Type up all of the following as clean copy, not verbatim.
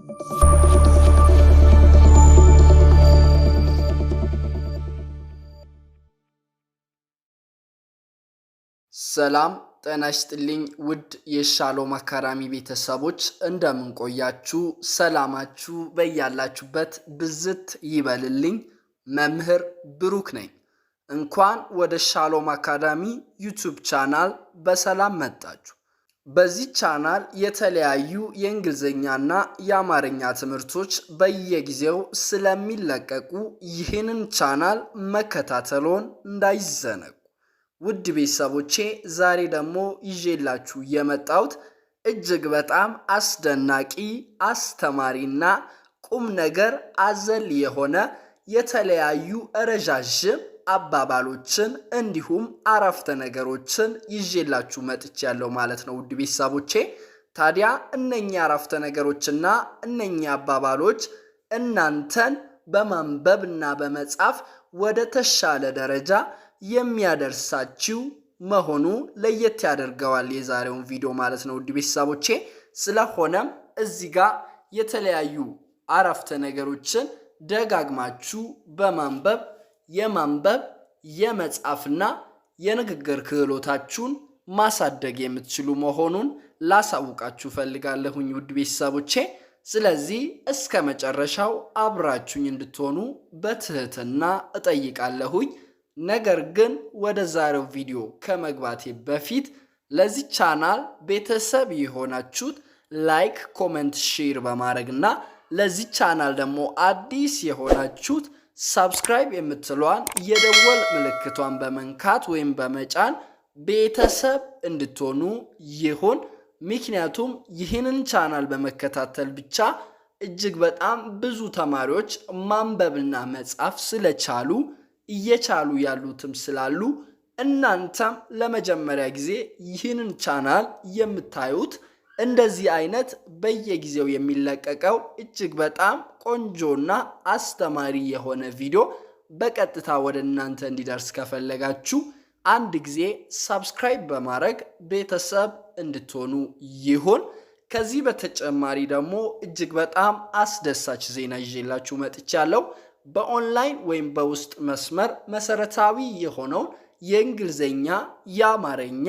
ሰላም ጤና ይስጥልኝ ውድ የሻሎም አካዳሚ ቤተሰቦች፣ እንደምን ቆያችሁ? ሰላማችሁ በያላችሁበት ብዝት ይበልልኝ። መምህር ብሩክ ነኝ። እንኳን ወደ ሻሎም አካዳሚ YouTube channel በሰላም መጣችሁ። በዚህ ቻናል የተለያዩ የእንግሊዝኛና የአማርኛ ትምህርቶች በየጊዜው ስለሚለቀቁ ይህንን ቻናል መከታተሎን እንዳይዘነጉ። ውድ ቤተሰቦቼ፣ ዛሬ ደግሞ ይዤላችሁ የመጣሁት እጅግ በጣም አስደናቂ፣ አስተማሪና ቁም ነገር አዘል የሆነ የተለያዩ ረዣዥም አባባሎችን እንዲሁም አረፍተ ነገሮችን ይዤላችሁ መጥቻለሁ ማለት ነው ውድ ቤተሰቦቼ። ታዲያ እነኛ አረፍተ ነገሮችና እነኛ አባባሎች እናንተን በማንበብና በመጻፍ ወደ ተሻለ ደረጃ የሚያደርሳችሁ መሆኑ ለየት ያደርገዋል የዛሬውን ቪዲዮ ማለት ነው ውድ ቤተሰቦቼ። ስለሆነም እዚህ ጋር የተለያዩ አረፍተ ነገሮችን ደጋግማችሁ በማንበብ የማንበብ፣ የመጻፍና የንግግር ክህሎታችሁን ማሳደግ የምትችሉ መሆኑን ላሳውቃችሁ ፈልጋለሁኝ ውድ ቤተሰቦቼ። ስለዚህ እስከ መጨረሻው አብራችሁኝ እንድትሆኑ በትህትና እጠይቃለሁኝ። ነገር ግን ወደ ዛሬው ቪዲዮ ከመግባቴ በፊት ለዚህ ቻናል ቤተሰብ የሆናችሁት like፣ comment፣ share በማድረግ እና ለዚህ ቻናል ደግሞ አዲስ የሆናችሁት subscribe የምትለዋን የደወል ምልክቷን በመንካት ወይም በመጫን ቤተሰብ እንድትሆኑ ይሁን። ምክንያቱም ይህንን ቻናል በመከታተል ብቻ እጅግ በጣም ብዙ ተማሪዎች ማንበብና መጻፍ ስለቻሉ፣ እየቻሉ ያሉትም ስላሉ፣ እናንተም ለመጀመሪያ ጊዜ ይህንን ቻናል የምታዩት እንደዚህ አይነት በየጊዜው የሚለቀቀው እጅግ በጣም ቆንጆና አስተማሪ የሆነ ቪዲዮ በቀጥታ ወደ እናንተ እንዲደርስ ከፈለጋችሁ አንድ ጊዜ subscribe በማድረግ ቤተሰብ እንድትሆኑ ይሁን። ከዚህ በተጨማሪ ደግሞ እጅግ በጣም አስደሳች ዜና ይዤላችሁ መጥቻለሁ። በኦንላይን ወይም በውስጥ መስመር መሰረታዊ የሆነውን የእንግሊዝኛ፣ የአማርኛ፣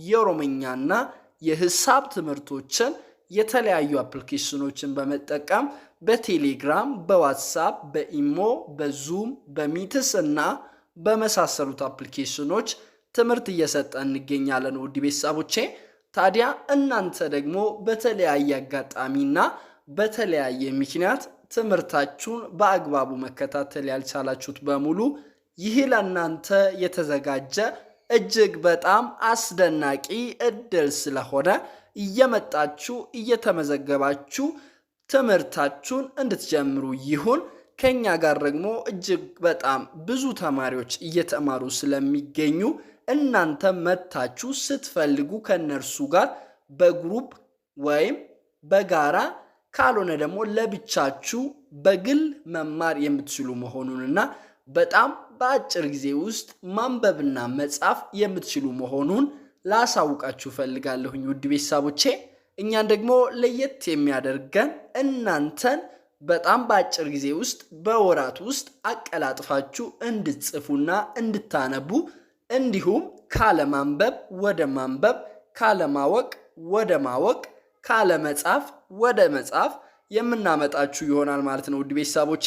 የኦሮምኛና የሂሳብ ትምህርቶችን የተለያዩ application ኦችን በመጠቀም በቴሌግራም፣ በዋትሳፕ፣ በኢሞ፣ በዙም፣ በሚትስ እና በመሳሰሉት application ኦች ትምህርት እየሰጠን እንገኛለን። ውድ ቤተሰቦቼ፣ ታዲያ እናንተ ደግሞ በተለያየ አጋጣሚና በተለያየ ምክንያት ትምህርታችሁን በአግባቡ መከታተል ያልቻላችሁት በሙሉ ይህ ለእናንተ የተዘጋጀ እጅግ በጣም አስደናቂ እድል ስለሆነ እየመጣችሁ እየተመዘገባችሁ ትምህርታችሁን እንድትጀምሩ ይሁን። ከኛ ጋር ደግሞ እጅግ በጣም ብዙ ተማሪዎች እየተማሩ ስለሚገኙ እናንተ መጥታችሁ ስትፈልጉ ከነርሱ ጋር በ group ወይም በጋራ፣ ካልሆነ ደግሞ ለብቻችሁ በግል መማር የምትችሉ መሆኑንና በጣም በአጭር ጊዜ ውስጥ ማንበብና መጻፍ የምትችሉ መሆኑን ላሳውቃችሁ ፈልጋለሁኝ ውድ ቤተሰቦቼ። እኛን ደግሞ ለየት የሚያደርገን እናንተን በጣም በአጭር ጊዜ ውስጥ፣ በወራት ውስጥ አቀላጥፋችሁ እንድትጽፉና እንድታነቡ፣ እንዲሁም ካለማንበብ ወደ ማንበብ፣ ካለማወቅ ወደ ማወቅ፣ ካለመጻፍ ወደ መጻፍ የምናመጣችሁ ይሆናል ማለት ነው ውድ ቤተሰቦቼ።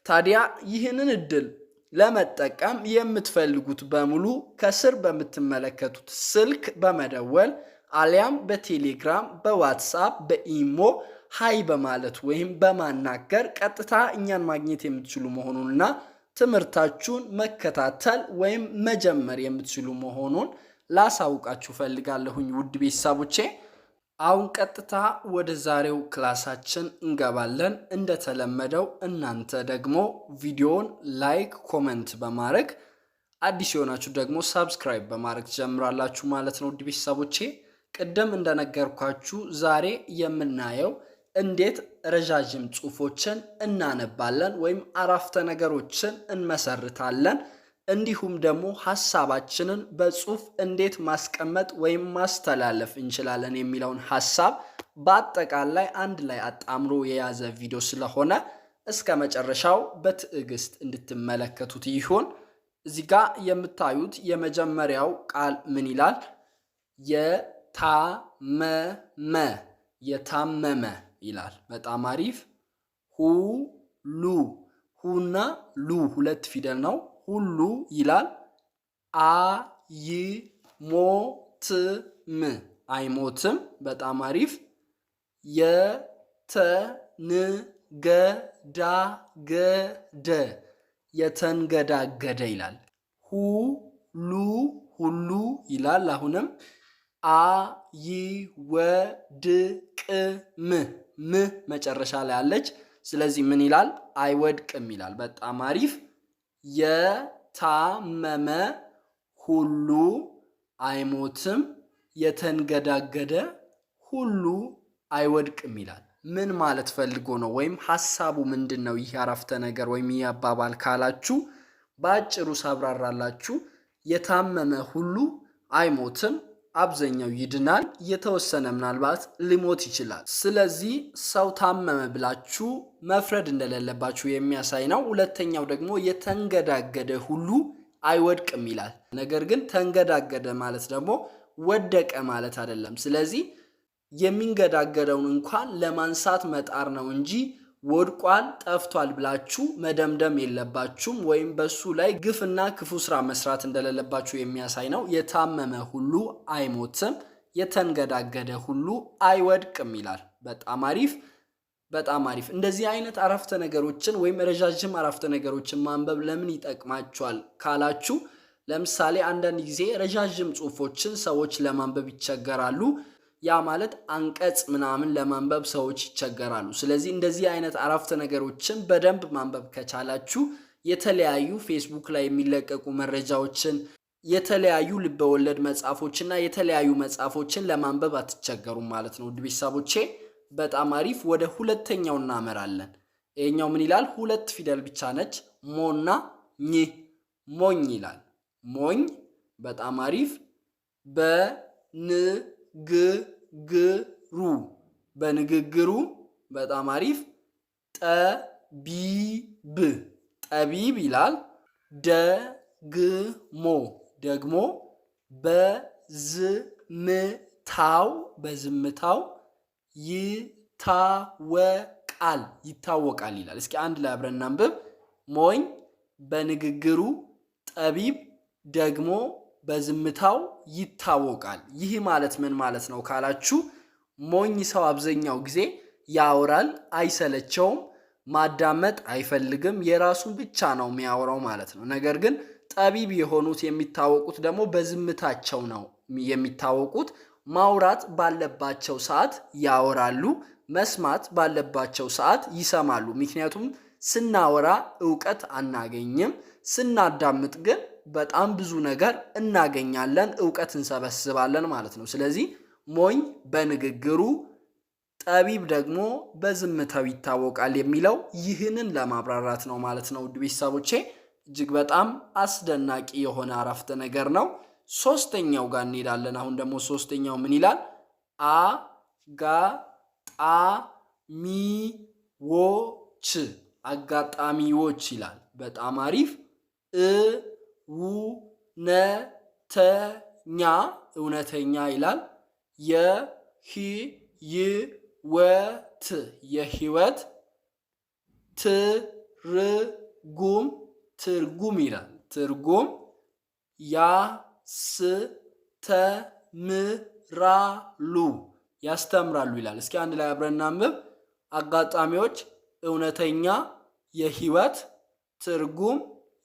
ታዲያ ይህንን እድል ለመጠቀም የምትፈልጉት በሙሉ ከስር በምትመለከቱት ስልክ በመደወል አሊያም በቴሌግራም፣ በዋትሳፕ፣ በኢሞ hi በማለት ወይም በማናገር ቀጥታ እኛን ማግኘት የምትችሉ መሆኑንና ትምህርታችሁን መከታተል ወይም መጀመር የምትችሉ መሆኑን ላሳውቃችሁ ፈልጋለሁኝ ውድ ቤተሰቦቼ። አሁን ቀጥታ ወደ ዛሬው class ኣችን እንገባለን። እንደተለመደው እናንተ ደግሞ ቪዲዮውን like፣ comment በማድረግ፣ አዲስ የሆናችሁ ደግሞ subscribe በማድረግ ትጀምራላችሁ ማለት ነው። ውድ ቤተሰቦቼ፣ ቅድም እንደነገርኳችሁ ዛሬ የምናየው እንዴት ረዣዥም ጽሑፎችን እናነባለን ወይም አረፍተ ነገሮችን እንመሰርታለን፣ እንዲሁም ደግሞ ሀሳባችንን በጽሁፍ እንዴት ማስቀመጥ ወይም ማስተላለፍ እንችላለን የሚለውን ሀሳብ በአጠቃላይ አንድ ላይ አጣምሮ የያዘ ቪዲዮ ስለሆነ እስከ መጨረሻው በትዕግስት እንድትመለከቱት ይሁን። እዚህ ጋ የምታዩት የመጀመሪያው ቃል ምን ይላል? የታመመ የታመመ ይላል። በጣም አሪፍ። ሁሉ ሁና ሉ ሁለት ፊደል ነው። ሁሉ ይላል። አይሞትም አይሞትም። በጣም አሪፍ። የተንገዳገደ የተንገዳገደ ይላል። ሁሉ ሁሉ ይላል። አሁንም አይወድቅም ም መጨረሻ ላይ አለች። ስለዚህ ምን ይላል? አይወድቅም ይላል። በጣም አሪፍ። የታመመ ሁሉ አይሞትም፣ የተንገዳገደ ሁሉ አይወድቅም ይላል። ምን ማለት ፈልጎ ነው ወይም ሀሳቡ ምንድን ነው ይህ አረፍተ ነገር ወይም ይህ አባባል ካላችሁ በአጭሩ ሳብራራላችሁ የታመመ ሁሉ አይሞትም፣ አብዛኛው ይድናል፣ የተወሰነ ምናልባት ሊሞት ይችላል። ስለዚህ ሰው ታመመ ብላችሁ መፍረድ እንደሌለባችሁ የሚያሳይ ነው። ሁለተኛው ደግሞ የተንገዳገደ ሁሉ አይወድቅም ይላል። ነገር ግን ተንገዳገደ ማለት ደግሞ ወደቀ ማለት አይደለም። ስለዚህ የሚንገዳገደውን እንኳን ለማንሳት መጣር ነው እንጂ ወድቋል፣ ጠፍቷል ብላችሁ መደምደም የለባችሁም። ወይም በሱ ላይ ግፍና ክፉ ስራ መስራት እንደሌለባችሁ የሚያሳይ ነው። የታመመ ሁሉ አይሞትም፣ የተንገዳገደ ሁሉ አይወድቅም ይላል። በጣም አሪፍ በጣም አሪፍ። እንደዚህ አይነት አረፍተ ነገሮችን ወይም ረዣዥም አረፍተ ነገሮችን ማንበብ ለምን ይጠቅማችኋል ካላችሁ፣ ለምሳሌ አንዳንድ ጊዜ ረዣዥም ጽሁፎችን ሰዎች ለማንበብ ይቸገራሉ። ያ ማለት አንቀጽ ምናምን ለማንበብ ሰዎች ይቸገራሉ። ስለዚህ እንደዚህ አይነት አረፍተ ነገሮችን በደንብ ማንበብ ከቻላችሁ የተለያዩ ፌስቡክ ላይ የሚለቀቁ መረጃዎችን፣ የተለያዩ ልበወለድ መጽሐፎችና የተለያዩ መጽሐፎችን ለማንበብ አትቸገሩም ማለት ነው። ውድ ቤተሰቦቼ በጣም አሪፍ። ወደ ሁለተኛው እናመራለን። ይሄኛው ምን ይላል? ሁለት ፊደል ብቻ ነች። ሞና ኝ ሞኝ ይላል። ሞኝ በጣም አሪፍ። በንግግሩ በንግግሩ በጣም አሪፍ። ጠቢብ ጠቢብ ይላል። ደግሞ ደግሞ በዝምታው በዝምታው ይታወቃል ይታወቃል ይላል። እስኪ አንድ ላይ አብረን እናንብብ። ሞኝ በንግግሩ ጠቢብ ደግሞ በዝምታው ይታወቃል። ይህ ማለት ምን ማለት ነው ካላችሁ ሞኝ ሰው አብዛኛው ጊዜ ያወራል፣ አይሰለቸውም፣ ማዳመጥ አይፈልግም፣ የራሱን ብቻ ነው የሚያወራው ማለት ነው። ነገር ግን ጠቢብ የሆኑት የሚታወቁት ደግሞ በዝምታቸው ነው የሚታወቁት። ማውራት ባለባቸው ሰዓት ያወራሉ፣ መስማት ባለባቸው ሰዓት ይሰማሉ። ምክንያቱም ስናወራ እውቀት አናገኝም፣ ስናዳምጥ ግን በጣም ብዙ ነገር እናገኛለን፣ እውቀት እንሰበስባለን ማለት ነው። ስለዚህ ሞኝ በንግግሩ ጠቢብ ደግሞ በዝምታው ይታወቃል የሚለው ይህንን ለማብራራት ነው ማለት ነው። ውድ ቤተሰቦቼ እጅግ በጣም አስደናቂ የሆነ አረፍተ ነገር ነው። ሶስተኛው ጋር እንሄዳለን። አሁን ደግሞ ሶስተኛው ምን ይላል? አ ጋ ጣ ሚ ዎ ች አጋጣሚዎች ይላል። በጣም አሪፍ። እ ው ነ ተ ኛ እውነተኛ ይላል። የ ሂ ይ ወ ት የህይወት ትርጉም ትርጉም ይላል። ትርጉም ያስተምራሉ ያስተምራሉ ይላል። እስኪ አንድ ላይ አብረን እናንብብ። አጋጣሚዎች እውነተኛ የህይወት ትርጉም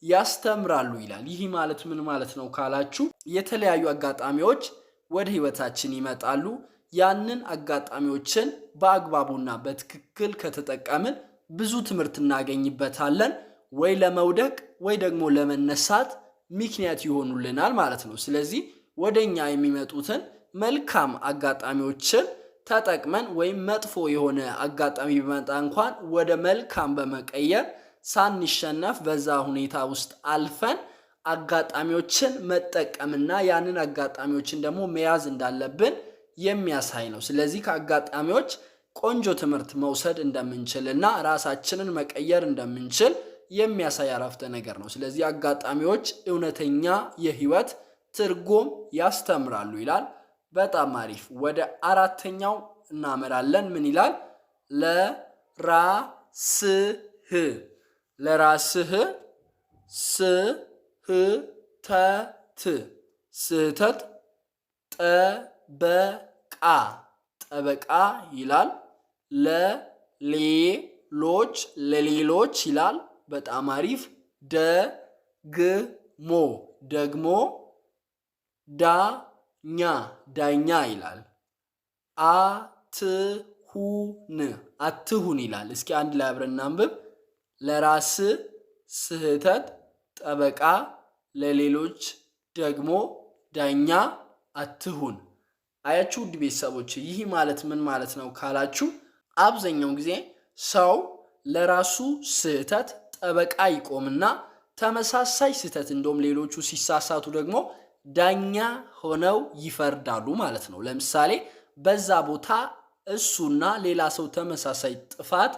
ያስተምራሉ ይላል። ይህ ማለት ምን ማለት ነው ካላችሁ የተለያዩ አጋጣሚዎች ወደ ህይወታችን ይመጣሉ። ያንን አጋጣሚዎችን በአግባቡና በትክክል ከተጠቀምን ብዙ ትምህርት እናገኝበታለን። ወይ ለመውደቅ ወይ ደግሞ ለመነሳት ምክንያት ይሆኑልናል ማለት ነው። ስለዚህ ወደ እኛ የሚመጡትን መልካም አጋጣሚዎችን ተጠቅመን ወይም መጥፎ የሆነ አጋጣሚ ቢመጣ እንኳን ወደ መልካም በመቀየር ሳንሸነፍ በዛ ሁኔታ ውስጥ አልፈን አጋጣሚዎችን መጠቀምና ያንን አጋጣሚዎችን ደግሞ መያዝ እንዳለብን የሚያሳይ ነው። ስለዚህ ከአጋጣሚዎች ቆንጆ ትምህርት መውሰድ እንደምንችል እና ራሳችንን መቀየር እንደምንችል የሚያሳይ አረፍተ ነገር ነው። ስለዚህ አጋጣሚዎች እውነተኛ የህይወት ትርጉም ያስተምራሉ ይላል። በጣም አሪፍ። ወደ አራተኛው እናመራለን። ምን ይላል? ለራስህ ለራስህ ስህተት ስህተት ጠበቃ ጠበቃ ይላል። ለሌሎች ለሌሎች ይላል። በጣም አሪፍ። ደግሞ ደግሞ ዳኛ ዳኛ ይላል። አትሁን አትሁን ይላል። እስኪ አንድ ላይ አብረን እናንብብ። ለራስ ስህተት ጠበቃ ለሌሎች ደግሞ ዳኛ አትሁን። አያችሁ ውድ ቤተሰቦች፣ ይህ ማለት ምን ማለት ነው ካላችሁ፣ አብዛኛውን ጊዜ ሰው ለራሱ ስህተት ጠበቃ ይቆምና ተመሳሳይ ስህተት እንደውም ሌሎቹ ሲሳሳቱ ደግሞ ዳኛ ሆነው ይፈርዳሉ ማለት ነው። ለምሳሌ በዛ ቦታ እሱና ሌላ ሰው ተመሳሳይ ጥፋት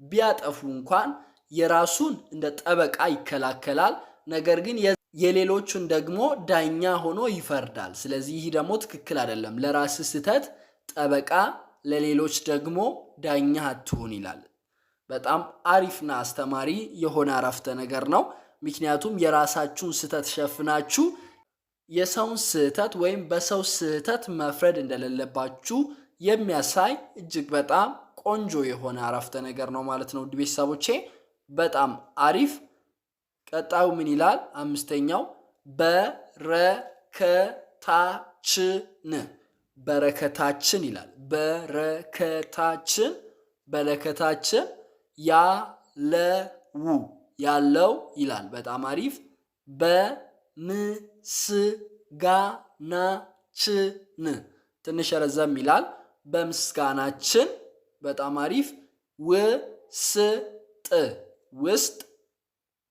ቢያጠፉ እንኳን የራሱን እንደ ጠበቃ ይከላከላል። ነገር ግን የሌሎቹን ደግሞ ዳኛ ሆኖ ይፈርዳል። ስለዚህ ይህ ደግሞ ትክክል አይደለም። ለራስ ስህተት ጠበቃ፣ ለሌሎች ደግሞ ዳኛ አትሁን ይላል። በጣም አሪፍና አስተማሪ የሆነ አረፍተ ነገር ነው። ምክንያቱም የራሳችሁን ስህተት ሸፍናችሁ የሰውን ስህተት ወይም በሰው ስህተት መፍረድ እንደሌለባችሁ የሚያሳይ እጅግ በጣም ቆንጆ የሆነ አረፍተ ነገር ነው ማለት ነው። ውድ ቤተሰቦቼ በጣም አሪፍ። ቀጣዩ ምን ይላል? አምስተኛው በረከታችን በረከታችን ይላል። በረከታችን በረከታችን ያለው ያለው ይላል። በጣም አሪፍ። በምስጋናችን ትንሽ ረዘም ይላል። በምስጋናችን በጣም አሪፍ። ውስጥ ውስጥ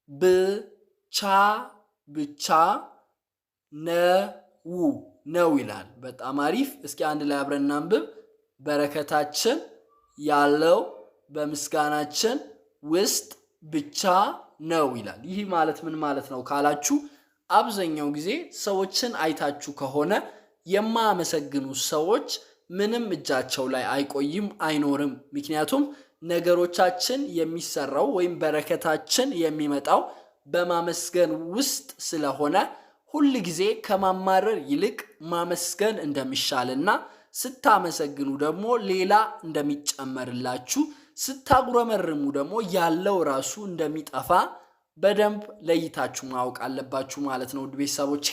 ብቻ ብቻ ነው ነው ይላል። በጣም አሪፍ። እስኪ አንድ ላይ አብረን እናንብብ። በረከታችን ያለው በምስጋናችን ውስጥ ብቻ ነው ይላል። ይህ ማለት ምን ማለት ነው ካላችሁ አብዛኛው ጊዜ ሰዎችን አይታችሁ ከሆነ የማያመሰግኑ ሰዎች ምንም እጃቸው ላይ አይቆይም፣ አይኖርም። ምክንያቱም ነገሮቻችን የሚሰራው ወይም በረከታችን የሚመጣው በማመስገን ውስጥ ስለሆነ ሁል ጊዜ ከማማረር ይልቅ ማመስገን እንደሚሻልና ስታመሰግኑ ደግሞ ሌላ እንደሚጨመርላችሁ ስታጉረመርሙ ደግሞ ያለው ራሱ እንደሚጠፋ በደንብ ለይታችሁ ማወቅ አለባችሁ ማለት ነው ውድ ቤተሰቦቼ።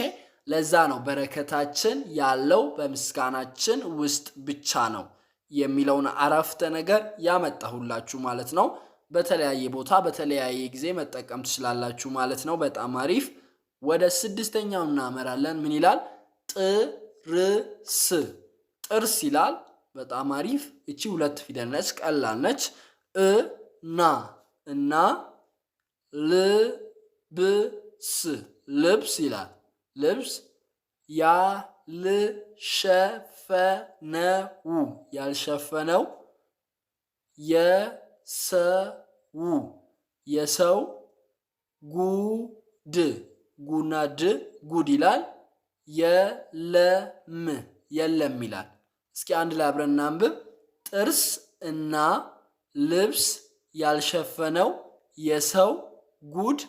ለዛ ነው በረከታችን ያለው በምስጋናችን ውስጥ ብቻ ነው የሚለውን አረፍተ ነገር ያመጣሁላችሁ ማለት ነው። በተለያየ ቦታ በተለያየ ጊዜ መጠቀም ትችላላችሁ ማለት ነው። በጣም አሪፍ። ወደ ስድስተኛው እናመራለን። ምን ይላል? ጥርስ ጥርስ ይላል። በጣም አሪፍ። እቺ ሁለት ፊደል ነች፣ ቀላል ነች። እ ና እና ልብስ ልብስ ይላል። ልብስ ያልሸፈነው ያልሸፈነው የሰው የሰው ጉድ ጉና ድ ጉድ ይላል። የለም የለም ይላል። እስኪ አንድ ላይ አብረን እናንብብ። ጥርስ እና ልብስ ያልሸፈነው የሰው ጉድ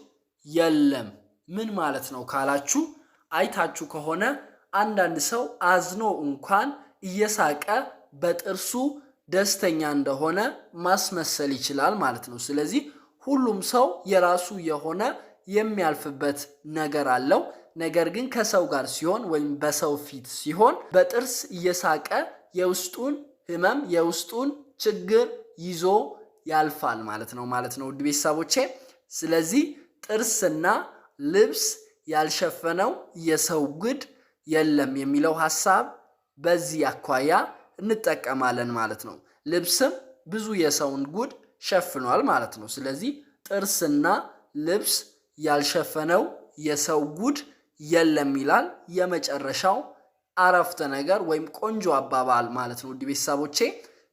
የለም። ምን ማለት ነው ካላችሁ አይታችሁ ከሆነ አንዳንድ ሰው አዝኖ እንኳን እየሳቀ በጥርሱ ደስተኛ እንደሆነ ማስመሰል ይችላል ማለት ነው። ስለዚህ ሁሉም ሰው የራሱ የሆነ የሚያልፍበት ነገር አለው። ነገር ግን ከሰው ጋር ሲሆን ወይም በሰው ፊት ሲሆን በጥርስ እየሳቀ የውስጡን ህመም የውስጡን ችግር ይዞ ያልፋል ማለት ነው ውድ ቤተሰቦቼ። ስለዚህ ጥርስና ልብስ ያልሸፈነው የሰው ጉድ የለም የሚለው ሀሳብ በዚህ አኳያ እንጠቀማለን ማለት ነው። ልብስም ብዙ የሰውን ጉድ ሸፍኗል ማለት ነው። ስለዚህ ጥርስና ልብስ ያልሸፈነው የሰው ጉድ የለም ይላል። የመጨረሻው አረፍተ ነገር ወይም ቆንጆ አባባል ማለት ነው ውድ ቤተሰቦቼ።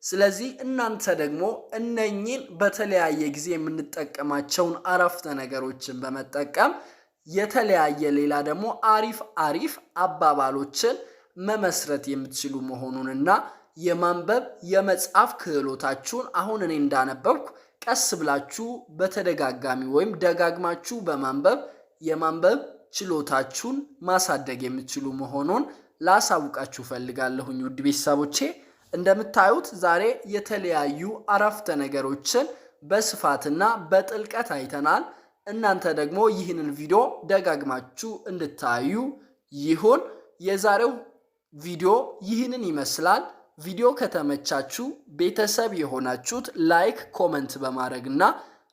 ስለዚህ እናንተ ደግሞ እነኚህን በተለያየ ጊዜ የምንጠቀማቸውን አረፍተ ነገሮችን በመጠቀም የተለያየ ሌላ ደግሞ አሪፍ አሪፍ አባባሎችን መመስረት የምትችሉ መሆኑንና የማንበብ የመጻፍ ክህሎታችሁን አሁን እኔ እንዳነበብኩ ቀስ ብላችሁ በተደጋጋሚ ወይም ደጋግማችሁ በማንበብ የማንበብ ችሎታችሁን ማሳደግ የምትችሉ መሆኑን ላሳውቃችሁ ፈልጋለሁኝ ውድ ቤተሰቦቼ። እንደምታዩት ዛሬ የተለያዩ አረፍተ ነገሮችን በስፋትና በጥልቀት አይተናል። እናንተ ደግሞ ይህንን ቪዲዮ ደጋግማችሁ እንድታዩ ይሁን። የዛሬው ቪዲዮ ይህንን ይመስላል። ቪዲዮ ከተመቻችሁ ቤተሰብ የሆናችሁት like፣ comment በማድረግ እና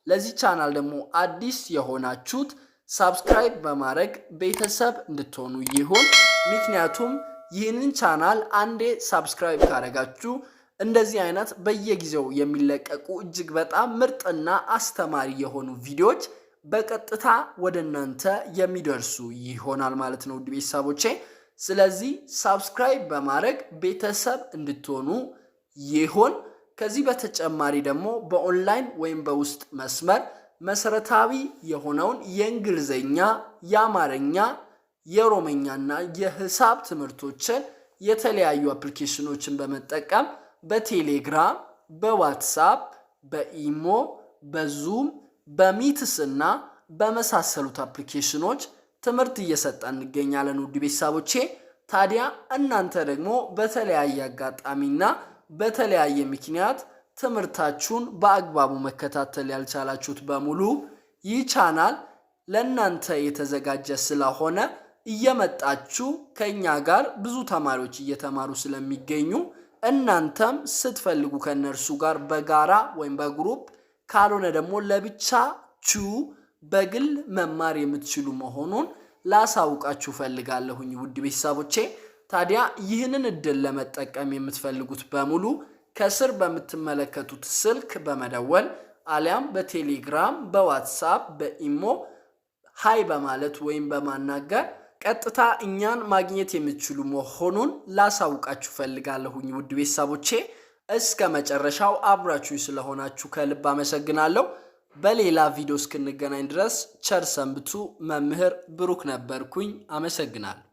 ለዚህ ቻናል ደግሞ አዲስ የሆናችሁት subscribe በማድረግ ቤተሰብ እንድትሆኑ ይሁን። ምክንያቱም ይህንን ቻናል አንዴ subscribe ካደረጋችሁ እንደዚህ አይነት በየጊዜው የሚለቀቁ እጅግ በጣም ምርጥና አስተማሪ የሆኑ ቪዲዮዎች በቀጥታ ወደ እናንተ የሚደርሱ ይሆናል ማለት ነው ውድ ቤተሰቦቼ። ስለዚህ subscribe በማድረግ ቤተሰብ እንድትሆኑ ይሁን። ከዚህ በተጨማሪ ደግሞ በኦንላይን ወይም በውስጥ መስመር መሰረታዊ የሆነውን የእንግሊዝኛ፣ የአማርኛ፣ የኦሮምኛና የሂሳብ ትምህርቶችን የተለያዩ አፕሊኬሽኖችን በመጠቀም በቴሌግራም፣ በዋትሳፕ፣ በኢሞ፣ በዙም፣ በሚትስ እና በመሳሰሉት አፕሊኬሽኖች ትምህርት እየሰጠን እንገኛለን ውድ ቤተሰቦቼ። ታዲያ እናንተ ደግሞ በተለያየ አጋጣሚና በተለያየ ምክንያት ትምህርታችሁን በአግባቡ መከታተል ያልቻላችሁት በሙሉ ይህ ቻናል ለእናንተ የተዘጋጀ ስለሆነ እየመጣችሁ ከእኛ ጋር ብዙ ተማሪዎች እየተማሩ ስለሚገኙ እናንተም ስትፈልጉ ከእነርሱ ጋር በጋራ ወይም በ group ካልሆነ ደግሞ ለብቻችሁ በግል መማር የምትችሉ መሆኑን ላሳውቃችሁ ፈልጋለሁኝ ውድ ቤተሰቦቼ። ታዲያ ይህንን እድል ለመጠቀም የምትፈልጉት በሙሉ ከስር በምትመለከቱት ስልክ በመደወል አሊያም በቴሌግራም፣ በዋትሳፕ፣ በኢሞ hi በማለት ወይም በማናገር ቀጥታ እኛን ማግኘት የምትችሉ መሆኑን ላሳውቃችሁ ፈልጋለሁኝ ውድ ቤተሰቦቼ። እስከ መጨረሻው አብራችሁ ስለሆናችሁ ከልብ አመሰግናለሁ። በሌላ ቪዲዮ እስክንገናኝ ድረስ ቸር ሰንብቱ። መምህር ብሩክ ነበርኩኝ። አመሰግናለሁ።